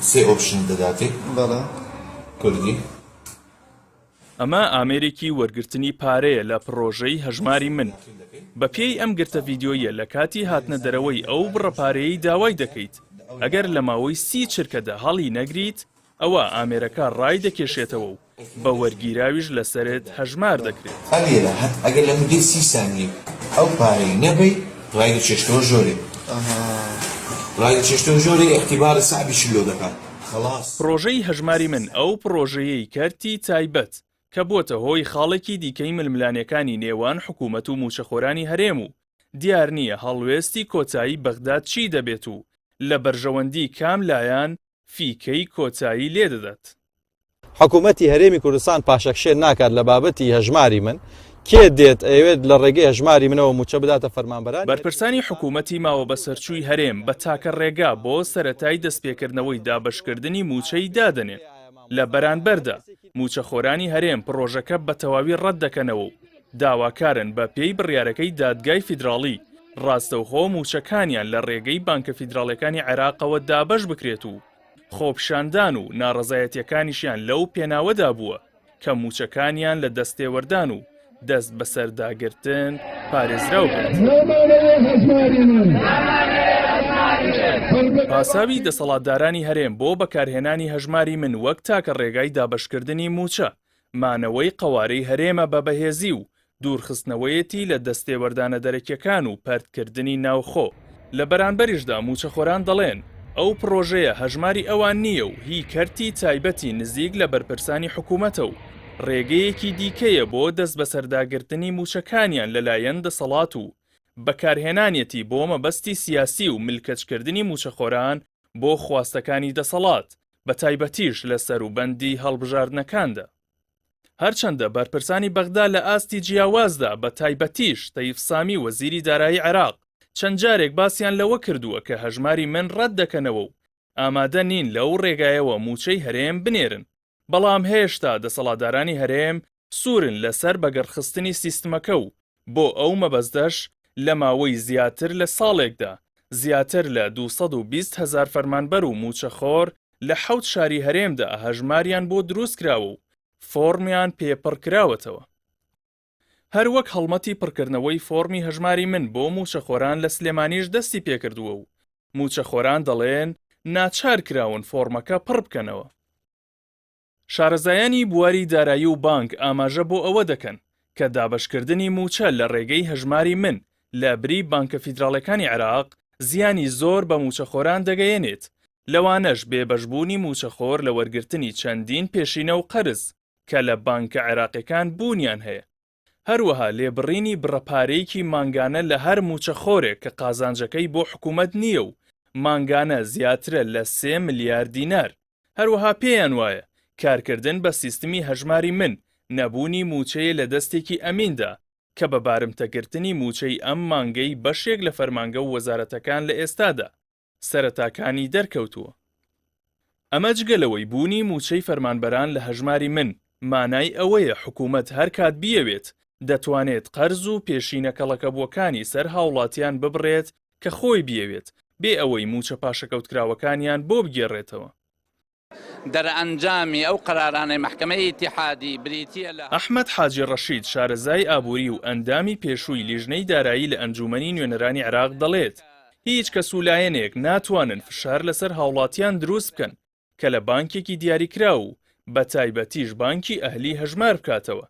سێ option دەداتێ. بەڵێ. کوردی. ئەمە ئامێرێکی وەرگرتنی پارەیە لە پڕۆژەی هەژماری من. بەپێی ئەم گرتە ڤیدیۆییە لە کاتی هاتنە دەرەوەی ئەو بڕە پارەیەی داوای دەکەیت، ئەگەر لە ماوەی سی چرکەدا هەڵی نەگریت، ئەوا ئامێرەکە ڕایدەکێشێتەوە و بە وەرگیراویش لەسەرت هەژمار دەکرێت. ئەلێرە هەت ئەگەر لە مودەی سی سانیە ئەو پارەی نەبەی ڕایدەکێشتەوە ژۆرێ ڕایدەکێشتەوە ژۆرێ ئیعتیباری سەعبیشی لۆ دەکات خەڵاس. پڕۆژەی هەژماری من ئەو پڕۆژەیەی کەرتی تایبەت کە بووەتە هۆی خاڵێکی دیکەی ململانێکانی نێوان حکوومەت و مووچەخۆرانی هەرێم و دیار نییە هەڵوێستی کۆتایی بەغداد چی دەبێت و لە بەرژەوەندی کام لایەن فیکەی کۆتایی لێدەدات. حکومەتی هەرێمی کوردستان پاشەکشێ ناکات لە بابەتی هەژماری من، کێ دێت ئەیەوێت لە ڕێگەی هەژماری منەوە مووچە بداتە فەرمانبەرانی هەرێمی بەرپرسانی کوردستان؟ حکومەتی ماوەبەسەرچووی هەرێم بە تاکە ڕێگا بۆ سەرەتای دەستپێکردنەوەی دابەشکردنی مووچەی دادەنێن، لە بەرانبەردا مووچەخۆرانی هەرێم پڕۆژەکە بە تەواوی ڕەتدەکەنەوە و داواکارن بە پێی بڕیارەکەی دادگای فیدراڵی ڕاستەوخۆ مووچەکانیان لە ڕێگەی بانکە فیدراڵیەکانی عێراقەوە دابەش بکرێت و خۆپیشاندان و ناڕەزایەتیەکانیشیان لەو پێناوەدا بووە کە مووچەکانیان لە دەستێوەردان و دەست بەسەرداگرتن پارێزراو بێت. پاساوی دەسەڵاتدارانی هەرێم بۆ بەکارهێنانی هەژماری من وەک تاکە ڕێگای دابەشکردنی مووچە، مانەوەی قەوارەی هەرێمە بە بەهێزی و دوورخستنەوەیەتی لە دەستێوەردانە دەرەکیەکان و پەرتکردنی ناوخۆ. لە بەرانبەریشدا مووچەخۆران دەڵێن، ئەو پڕۆژەیە هەژماری ئەوان نییە و هی کەرتی تایبەتی نزیک لە بەرپرسانی حکوومەتە و ڕێگەیەکی دیکەیە بۆ دەستبەسەرداگرتنی مووچەکانیان لەلایەن دەسەڵات و بەکارهێنانیەتی بۆ مەبەستی سیاسی و ملکەچکردنی مووچەخۆران بۆ خواستەکانی دەسەڵات، بەتایبەتیش لە سەروبەندی هەڵبژاردنەکاندا. هەرچەندە بەرپرسانی بەغدا لە ئاستی جیاوازدا بە تایبەتیش تەیف سامی وەزیری دارایی عێراق چەند جارێک باسیان لەوە کردووە کە هەژماری من ڕەت دەکەنەوە و ئامادە نین لەو ڕێگایەوە مووچەی هەرێم بنێرن بەڵام هێشتا دەسەڵاتدارانی هەرێم سوورن لەسەر بەگەڕخستنی سیستمەکە و بۆ ئەو مەبەستەش لە ماوەی زیاتر لە ساڵێکدا زیاتر لە 220 هەزار فەرمانبەر و مووچەخۆر لە حەوت شاری هەرێمدا هەژماریان بۆ دروستکراوە و فۆڕمیان پێ پڕکراوەتەوە. هەر وەک هەڵمەتی پڕکردنەوەی فۆڕمی هەژماری من بۆ مووچەخۆران لە سلێمانیش دەستی پێکردووە و مووچەخۆران دەڵێن ناچار کراون فۆڕمەکە پڕبکەنەوە. شارەزایانی بواری دارایی و بانک ئاماژە بۆ ئەوە دەکەن کە دابەشکردنی مووچە لە ڕێگەی هەژماری من لە بری بانکە فیدراڵیەکانی عێراق زیانی زۆر بە مووچەخۆران دەگەیەنێت، لەوانەش بێبەشبوونی مووچەخۆر لە وەرگرتنی چەندین پێشینە و قەرز کە لە بانکە عێراقیەکان بوونیان هەیە. هەروەها لێبڕینی بڕە پارەیەکی مانگانە لە هەر مووچەخۆرێک کە قازانجەکەی بۆ حکوومەت نییە و مانگانە زیاترە لە سێ ملیار دینار. هەروەها پێیان وایە کارکردن بە سیستمی هەژماری من نەبوونی مووچەیە لە دەستێکی ئەمیندا کە بە بارمتەگرتنی مووچەی ئەم مانگەی بەشێک لە فەرمانگە و وەزارەتەکان لە ئێستادا سەرەتاکانی دەرکەوتووە. ئەمە جگە لەوەی بوونی مووچەی فەرمانبەران لە هەژماری من مانای ئەوەیە حکوومەت هەرکات بیەوێت دەتوانێت قەرز و پێشینە کەڵەکەبووەکانی سەر هاوڵاتیان ببڕێت کە خۆی بیەوێت بێ ئەوەی مووچە پاشەکەوتکراوەکانیان بۆ بگێڕێتەوە. دەرئەنجامی ئەو قەرارانەی مەحکەمەی ئیتیحادی بریتییە لە. ئەحمەد حاجی ڕەشید شارەزای ئابووری و ئەندامی پێشووی لیژنەی دارایی لە ئەنجوومەنی نوێنەرانی عێراق دەڵێت، هیچ کەس و لایەنێک ناتوانن فشار لەسەر هاوڵاتیان دروست بکەن کە لە بانکێکی دیاریکراو و بەتایبەتیش بانکی ئەهلی هەژمار بکاتەوە،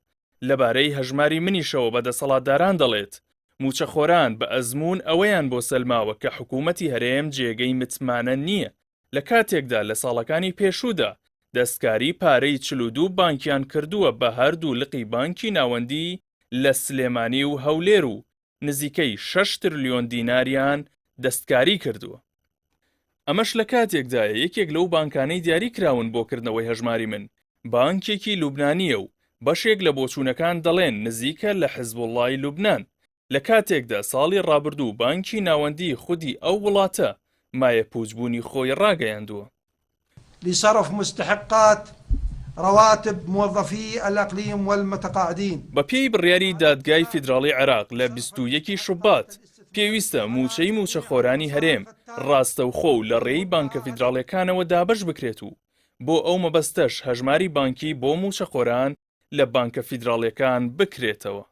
لەبارەی هەژماری منیشەوە بە دەسەڵاتداران دەڵێت، مووچەخۆران بە ئەزموون ئەوەیان بۆ سەلماوە کە حکوومەتی هەرێم جێگەی متمانە نییە لە کاتێکدا لە ساڵەکانی پێشوودا دەستکاری پارەی 42 بانکیان کردووە بە هەردوو لقی بانکی ناوەندی لە سلێمانی و هەولێر و نزیکەی شەش ترلیۆن دیناریان دەستکاری کردووە. ئەمەش لە کاتێکدایە یەکێک لەو بانکانەی دیاری کراون بۆ کردنەوەی هەژماری من، بانکێکی لوبنانییە و بەشێک لە بۆچوونەکان دەڵێن نزیکە لە حزبوڵڵای لوبنان، لە کاتێکدا ساڵی ڕابردوو بانکی ناوەندیی خودی ئەو وڵاتە مایەپووچبوونی خۆی ڕاگەیاندووە. لصرف مستحقات رواتب موظفی الاقلیم والمتقاعدین. بەپێی بڕیاری دادگای فیدراڵی عێراق لە 21 ی شوبات. پێویستە مووچەی مووچەخۆرانی هەرێم ڕاستەوخۆ و لە ڕێی بانکە فیدراڵیەکانەوە دابەش بکرێت و بۆ ئەو مەبەستەش هەژماری بانکی بۆ مووچەخۆران لە بانکە فیدراڵیەکان بکرێتەوە.